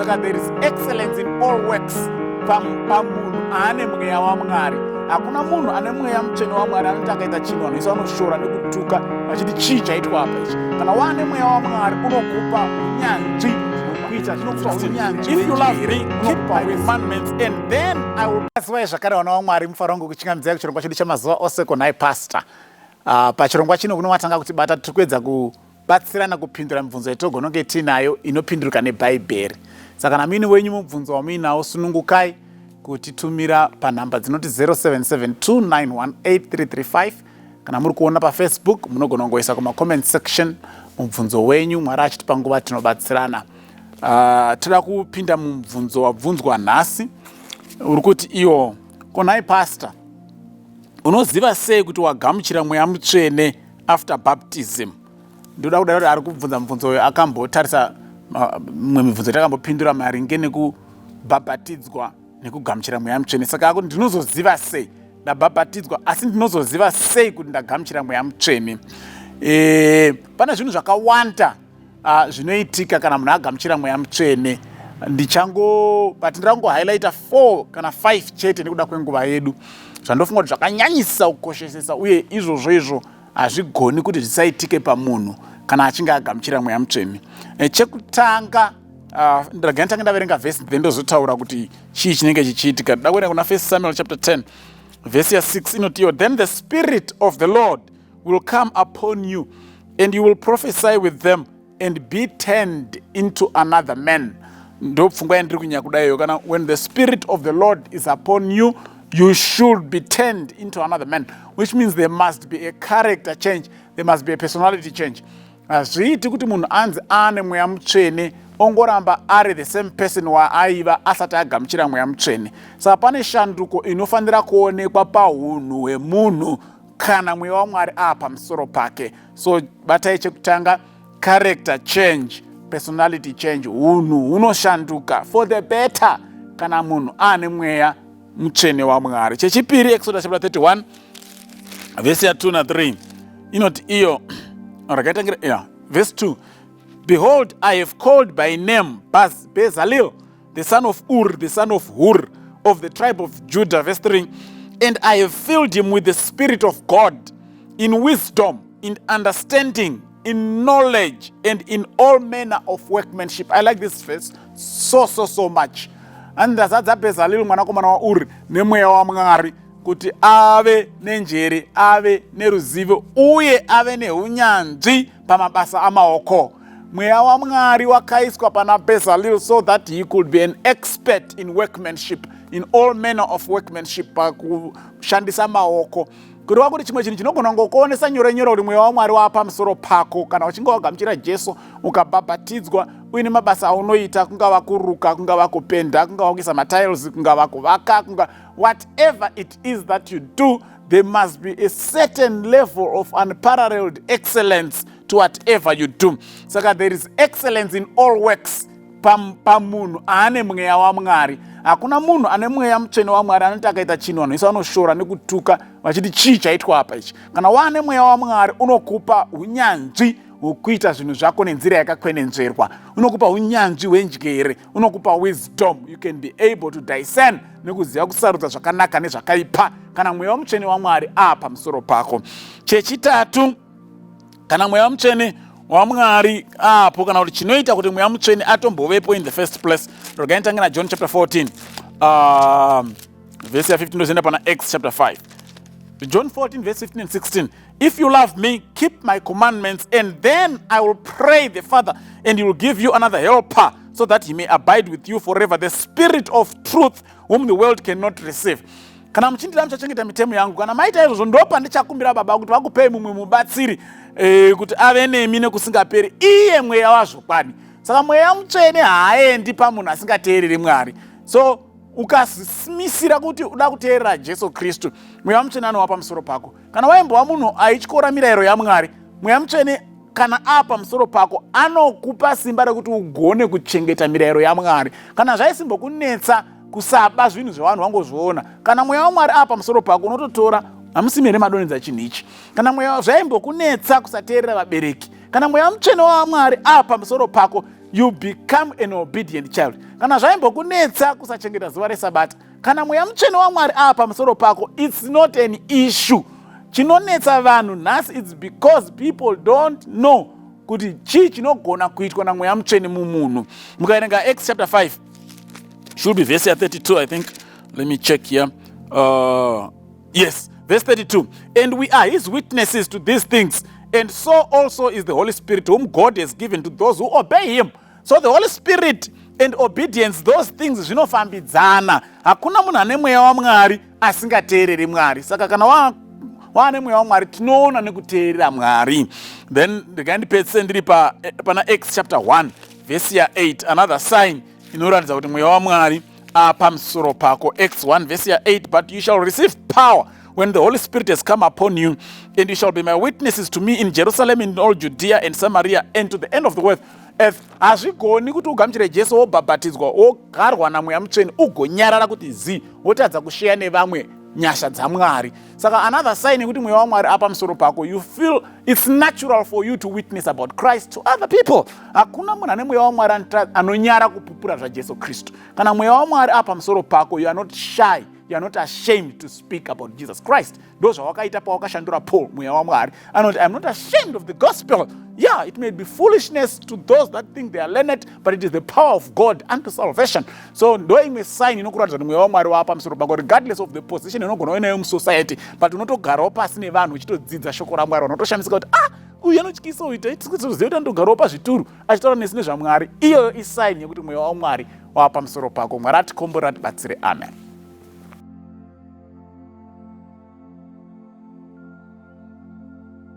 Saka there is excellence in all works pamunhu aane mweya waMwari. Hakuna munhu ane mweya mutsvene waMwari anoti akaita chinhu vanhu vese vanoshora nekutuka vachiti, "Chii chaitwa apa ichi?" Kana waane mweya waMwari, unokupa unyanzvi hwekuita Chinokupa unyanzvi. If you love me, keep my commandments, and then I will. Zuva zvakare, vana vaMwari, mufaro wangu kuchingamidzai kuchirongwa chedu chamazuva ose, Konai Pastor. Pachirongwa chino kuno watanga kutibata, tiri kuedza kubatsirana kupindura mibvunzo yatogononge tiinayo inopindurika neBhaibheri. Saka kana muine wenyu mubvunzo wamuinawo, sunungukai kutitumira panhamba dzinoti 0772918335. Kana muri kuona paFacebook, munogona kungoisa kumacomment section mubvunzo wenyu. Mwari achitipa nguva, tinobatsirana. Toda kupinda mumubvunzo wabvunzwa nhasi, uri kuti iwo, "Konai Pastor, unoziva sei kuti wagamuchira mweya mutsvene after baptism?" Ndoda kudai kuti ari kubvunza mubvunzo uyo akambotarisa mimwe mibvunzo yatakambopindura maringe nekubhabhatidzwa nekugamuchira mweya mutsvene. Saka akuti, "Ndinozoziva sei ndabhabhatidzwa, asi ndinozoziva sei kuti ndagamuchira mweya mutsvene?" Pane zvinhu zvakawanda zvinoitika kana munhu agamuchira mweya mutsvene. Ndichango but ndirangohighlighta 4 kana 5 chete nekuda kwenguva yedu, zvandofunga kuti zvakanyanyisa kukoshesesa, uye izvozvo izvo hazvigoni kuti zvisaitike pamunhu kana achinge agamuchira mweya mutsvene. Chekutanga, regai nditange ndaverenga vhesi, then ndozotaura kuti chii chinenge chichiitika. Ndoda kuenda kuna First Samuel chapter 10, vhesi ya6, inoti, "Then the Spirit of the Lord will come upon you, and you will prophesy with them and be turned into another man." Ndo pfungwa yandiri kunyanya kudaiyo. Kana when the Spirit of the Lord is upon you, you should be turned into another man, which means there must be a character change, there must be a personality change. Hazviiti kuti munhu anzi aane mweya mutsvene ongoramba ari the same person waaiva asati agamuchira mweya mutsvene. Saka pane shanduko inofanira kuonekwa paunhu hwemunhu kana mweya waMwari aa pamusoro pake. So batai chekutanga: character change, personality change. Unhu hunoshanduka for the better kana munhu aane mweya mutsvene waMwari. Chechipiri, Exodus chapter 31, vhesi ya2 na3, inoti iyo, rakaitangira, yeah, verse 2: "Behold, I have called by name Bezalel, the son of Ur, the son of Hur, of the tribe of Judah." Verse 3: "And I have filled him with the Spirit of God, in wisdom, in understanding, in knowledge, and in all manner of workmanship." I like this verse so so so much. Andazadza Bezalel mwanakomana waUri nemweya waMwari kuti ave nenjere, ave neruzivo, uye ave neunyanzvi pamabasa amaoko. Mweya waMwari wakaiswa pana Bezalel so that he could be an expert in workmanship, in all manner of workmanship, pakushandisa maoko. Kureva kuti chimwe chinhu chinogona kungokuonesa nyore nyore kuti mweya waMwari waapamusoro pako, kana uchinge wagamuchira Jesu, ukabhabhatidzwa, uine mabasa aunoita, kungava kuruka, kungava kupenda, kungava kuisa matiles, kungava kuvaka, kunga whatever it is that you do, there must be a certain level of unparalleled excellence to whatever you do. Saka there is excellence in all works pamunhu aane mweya waMwari. Hakuna munhu ane mweya mutsvene waMwari anoti akaita chinhu vanhu vese vanoshora nekutuka vachiti, "Chii chaitwa apa ichi?" Kana waane mweya waMwari, unokupa unyanzvi hwekuita zvinhu zvako nenzira yakakwenenzverwa, unokupa unyanzvi hwenjere, unokupa wisdom. You can be able to discern nekuziva kusarudza zvakanaka nezvakaipa kana mweya mutsvene waMwari aa pamusoro pako. Chechitatu, kana mweya mutsvene waMwari apo, kana kuti chinoita kuti mweya mutsvene atombovepo in the first place, regai nditange naJohn chapter 14, vhesi ya15, ndozoenda pana Acts chapter 5. John 14 verse 15 and 16: "If you love me, keep my commandments, and then I will pray the Father, and he will give you another helper, so that he may abide with you forever, the Spirit of truth, whom the world cannot receive." Kana muchindida, muchachengeta mitemo yangu. Kana maita izvozvo, ndo pandichakumbira Baba kuti vakupei mumwe mubatsiri, kuti ave nemi nekusingaperi, iye mweya wazvokwadi. Saka mweya mutsvene haaendi pamunhu asingateereri Mwari. So ukasimisira kuti uda kuteerera Jesu Kristu, mweya mutsvene anova pamusoro pako. Kana waimbova munhu aityora mirayiro yaMwari, mweya mutsvene kana aa pamusoro pako anokupa simba rekuti ugone kuchengeta mirayiro yaMwari. Kana zvaisimbokunetsa kusaba zvinhu zvevanhu wangozviona, kana mweya waMwari aa pamusoro pako unototora, "Hamusi here madonedza chinhu ichi?" Kana mweya zvaimbokunetsa kusateerera vabereki, kana mweya mutsvene waMwari aa pamusoro pako, You become an obedient child. Kana zvaimbokunetsa kusachengeta zuva reSabata, kana Mweya Mutsvene waMwari ava pamusoro pako, it's not an issue. Chinonetsa vanhu nhasi, it's because people don't know kuti chii chinogona kuitwa naMweya Mutsvene mumunhu. Mukaverenga Acts chapter 5, should be verse ya32, I think. Let me check here. Yes, verse 32: "And we are his witnesses to these things, and so also is the Holy Spirit, whom God has given to those who obey him." So the Holy Spirit and obedience, those things zvinofambidzana. Hakuna munhu ane Mweya waMwari asingateereri Mwari. Saka kana waane Mweya waMwari, tinoona nekuteerera Mwari. Then ndikandipedzise ndiri pana Acts chapter 1 vhesi ya8, another sign inoratidza kuti Mweya waMwari apamusoro pako. Acts 1 vhesi ya8: "But you shall receive power when the Holy Spirit has come upon you, and you shall be my witnesses to me in Jerusalem, in all Judea and Samaria, and to the end of the world." Earth. Hazvigoni kuti ugamuchire Jesu, wobhabhatidzwa, wogarwa naMweya Mutsvene, ugonyarara kuti zi, wotadza kusheya nevamwe nyasha dzaMwari. Saka another sign yekuti Mweya waMwari apamusoro pako, you feel it's natural for you to witness about Christ to other people. Hakuna munhu ane Mweya waMwari anonyara kupupura zvaJesu Kristu. Kana Mweya waMwari apamusoro pako, you are not shy, you are not ashamed to speak about Jesus Christ. Ndo zvawakaita pawakashandura Paul. Mweya waMwari anoti, "I'm not ashamed of the gospel. Yeah, it may be foolishness to those that think they are learned, but it is the power of God unto salvation." So ndo imwe sign inokuratidza kuti Mweya waMwari wava pamusoro pako. Regardless of the position inogona uinayo musociety, but unotogarawo pasi nevanhu uchitodzidza shoko raMwari. Vanotoshamisika kuti, "Ah, uyu anotyisa uyu, taitoziva kuti anotogarawo pazvituru achitaura nesu nezvaMwari." Iyoyo isign yekuti Mweya waMwari wava pamusoro pako. Mwari atikomborera, atibatsire. Amen.